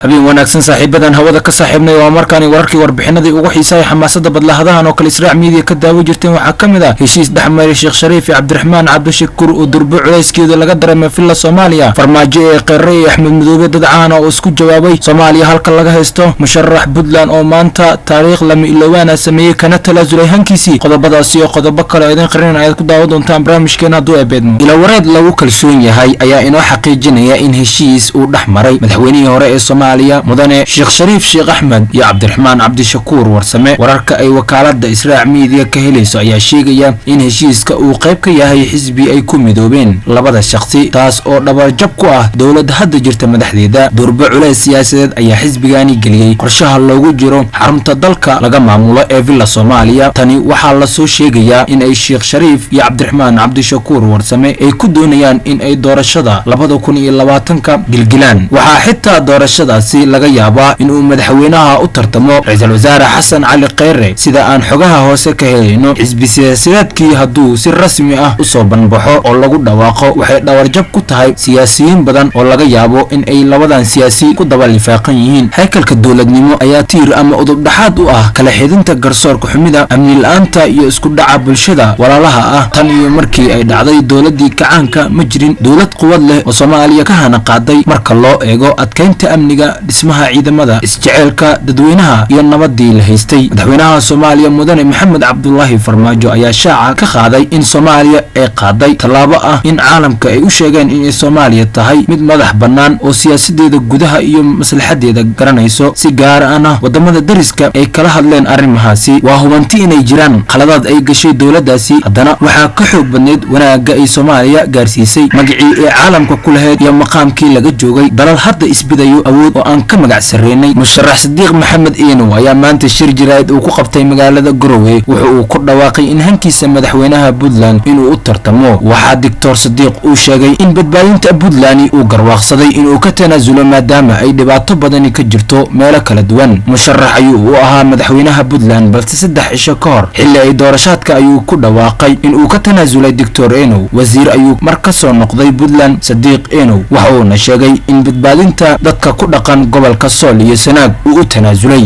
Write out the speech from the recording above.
Habeen wanaagsan, saaxiibadan hawada ka saaxiibnay. Waa markaani wararkii, warbixinadii ugu xiisahay, xamaasada badlahadahan oo kale Israac Media ka daawo jirteen. Waxaa ka mid ah heshiis dhexmaray Sheekh Shariif iyo Cabdiraxmaan Cabdishakuur oo durbo culayskeeda laga dareemay Villa Soomaaliya. Farmaajo ee Qeere iyo Axmed Midoobe, dad caana oo isku jawaabay Soomaaliya halka laga haysto. Musharax Puntland oo maanta taariikh lama iloowaana sameeyey kana talaasulay hankiisii. Qodobadaasi iyo qodobo kale oo idin qarinin ayaad ku daawan doontaan barnaamijkeena hadduu ebeedmo. Ilawareed lagu kalsoon yahay ayaa inoo xaqiijinaya in heshiis uu dhex maray madaxweynihii hore ee Soomaaliya, mudane Sheekh Shariif Sheekh Axmed, iyo Cabdiraxmaan Cabdishakuur Warsame. Wararka ay wakaalada Israac Media ka helayso ayaa sheegaya in heshiiska uu qayb ka yahay xisbi ay ku midoobeen labada shakhsi, taas oo dhabarjab ku ah dowladda hadda jirta madaxdeeda. Durbo culays siyaasadeed ayaa xisbigani geliyey qorshaha loogu jiro xarunta dalka laga maamulo ee Villa Soomaaliya. Tani waxaa lasoo sheegayaa in ay Sheekh Shariif iyo Cabdiraxmaan Cabdishakuur Warsame ay ku doonayaan in ay doorashada 2020-ka gilgilaan. Waxaa xitaa doorashadaasi laga yaabaa inuu madaxweynaha u tartamo ra-iisul wasaare Xasan Cali Kheyre, sida aan xogaha hoose ka helayno. Xisbi siyaasadeedkii hadduu si rasmi ah usoo banbaxo oo lagu dhawaaqo, waxay dhawarjab ku tahay siyaasiyiin badan oo laga yaabo in ay labadan siyaasi ku daba lifaaqan yihiin. Haykalka dowladnimo ayaa tiir ama udubdhaxaad u ah kala xidinta garsoorka xumida, amni la-aanta iyo isku dhaca bulshada walaalaha ah. Tan iyo markii ay dhacday dowladii kacaanka, ma jirin dowlad quwad leh oo Soomaaliya ka hana qaaday marka loo eego adkeynta amniga, dhismaha ciidamada, isjeceelka dadweynaha iyo nabadii la haystay. Madaxweynaha Soomaaliya, mudane Maxamed Cabdulaahi Farmaajo, ayaa shaaca ka qaaday in Soomaaliya ay qaaday tallaabo ah in caalamka ay u sheegeen inay Soomaaliya tahay mid madax bannaan oo siyaasadeeda gudaha iyo maslaxadeeda garanayso, si gaar ahna wadamada dariska ay kala hadleen arrimahaasi. Waa hubanti inay jiraan khaladaad ay gashay dowladdaasi, haddana waxaa ka xoog badneyd wanaagga ay Soomaaliya gaarsiisay, magacii ee caalamka ku lahayd iyo maqaamkii laga joogay dalal hadda isbidayo awood oo aan ka magac sarreynay. Musharax Sadiiq Maxamed Iinow ayaa maanta shir jaraa'id uu ku qabtay magaalada Garowe wuxu uu ku dhawaaqay in hankiisa madaxweynaha Puntland inuu u tartamo. Waxaa Doctor Sadiiq uu sheegay in badbaadinta Puntland uu garwaaqsaday inuu ka tanaasulo, maadaama ay dhibaato badani ka jirto meelo kala duwan. Musharax ayuu u ahaa madaxweynaha Puntland, balse 3 cisho ka hor xilli ay doorashaadka ayuu ku dhawaaqay inuu ka tanaasulay. Doctor Enow wasiir ayuu mar ka soo noqday Puntland. Sadiiq Enow waxa uuna sheegay in badbaadinta dadka ku dhaqan gobolka Sool iyo Sanaag uu u tanaasulay.